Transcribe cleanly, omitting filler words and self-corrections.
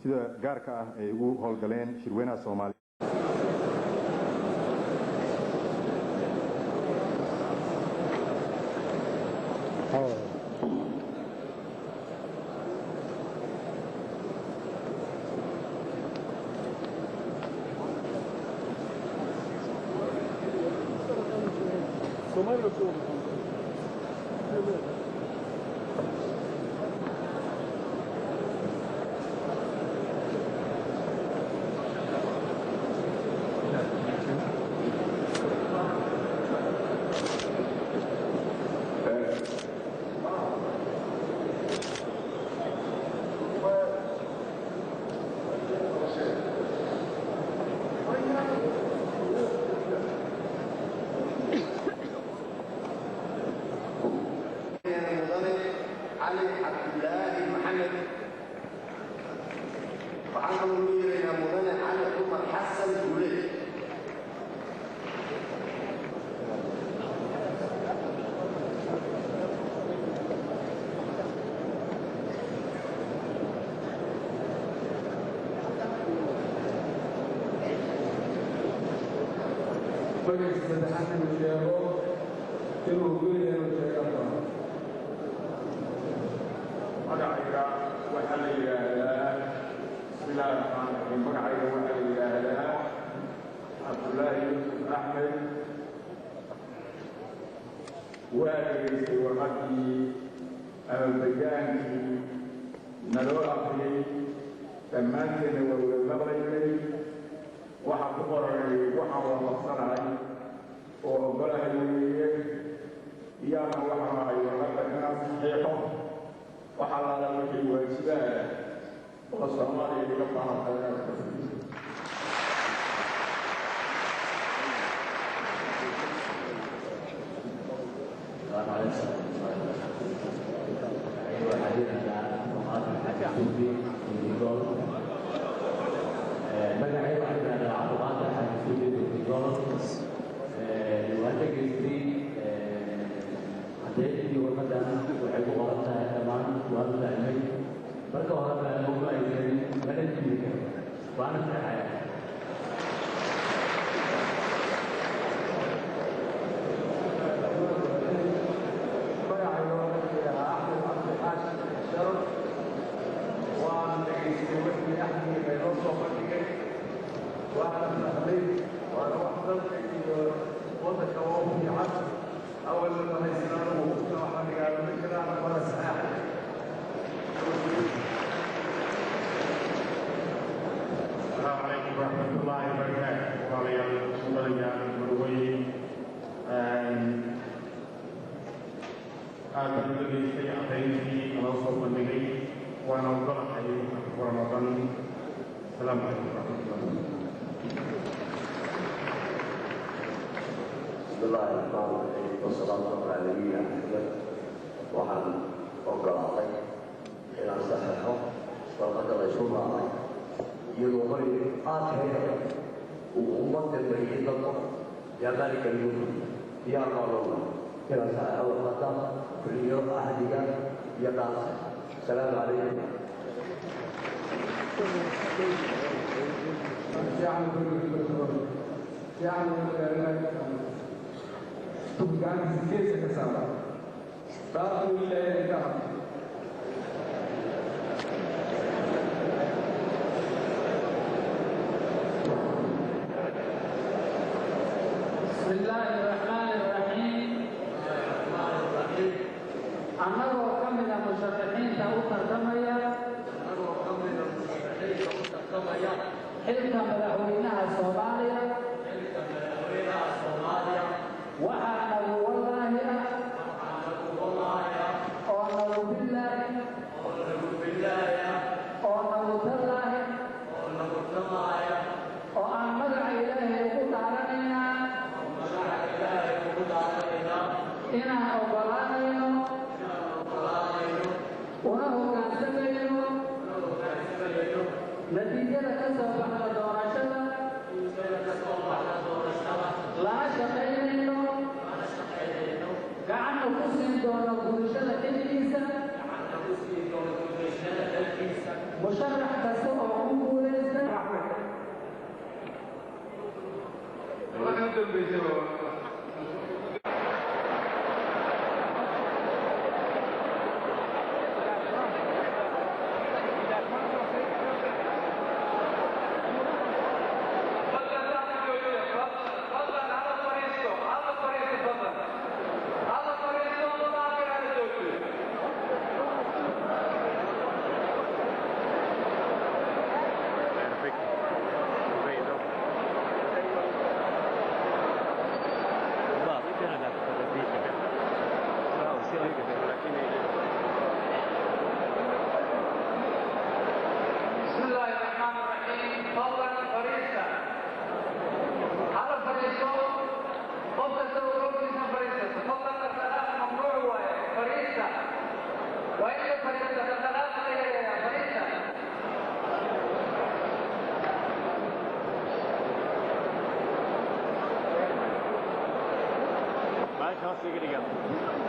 Sida gaarka ah ay ugu howlgaleen shirweynaha Soomaaliya. Mudane Cali Cabdilaahi Maxamed. Waxaan kaloo ugu yeeraynaa Mudane Cali Cumar Xasan Guuleed. Magaciisa saddexaad inuu sheego, inuu ogolyahay inuu sheegan doono. Magacayga waxaa la yidhaahdaa, bismillahi raxmaan raxiim, magacayga waxaa la yidhaahdaa Cabdullaahi Yuusuf Axmed. Waa dhegaystay warqadii ama bayaankii naloo akriyey, dhammaanteenna waa wada maqlaynay. Waxaa ku qoranay waxaan waafaqsanahay oo ogolahay weeye, iyaana waxaan ahay warqadda inaan saxiixo waxa laala wixii waajibaada oo Soomaaliya iga baahan inaad ka fuliso. Magacayga waxaa yidhahdaa Cabdiqaadir Xaaji Suubi Bindigol. Waan dhegaystay caddeyntii warqadan, waxay ku qoran tahay dhammaan waan fahmay. Marka hore baan ugu aysanin, mana diidi karo, waana saxaya. Magacayga waxaa la yidhahaa Axmed Cabdi Xaashi Sharaf. Waan dhegaystay wixii axmiga inoo soo bandhigay, waana fahmay, waana wax dalka iyo waddanka oo fiican. Awalna ma haysan anigu, waxaan dagaalami karaa, waana saxeexay. Asalaamu calaykum waraxmatullaahi wabarakaatu. Walaalayaal, mudanayaal, marweyn, aad baan u dhegaystay caddayntii naloo soo bandhigay, waana ogolahay waxa ku qoran oo dhan. Asalaamu calaykum waraxmatullahi. بسم الله الرحمن الرحيم والصلاة على نبينا محمد. Waxaan ogolaaday inaan saxeexo warqadda la isku raacay, iyadoo mari aakhirka uu ummadda mariyey dadka yaa maalika almulk diyaar baa loo inaan saxeexo warqadda, fuliyo ahdiga iyo dhaarta. Asalaamu calaykum. Fiican gacantiisa geeska ka saara, dhaartu ilaahay ka hadlo. بسم الله الرحمن الرحيم. Annagoo ka mida musharaxiinta u tartamaya xilka madaxweynaha Soomaaliya, waxaa nagu wallaahi ah oo nagu billaahi oo nagu tallaahi oo aan magaca Ilaahay ugu dhaaranaynaa inaan oggolaanayno una hoggaansamayno natiijada ka soo baxda doorashada, lana shaqaynayno, gacanna ku siin doono gudashada xilkiisa. Musharax kasta oo ku guulaysta بسم الله الرحمن الرحيم. فضلا فريسة هذا فريسو، قف سوى فريسة. فضلا، الثلاث ممنوع. فريسة وإلا فريسة الثلاث فريسة. Baasha hoos iga dhigaa.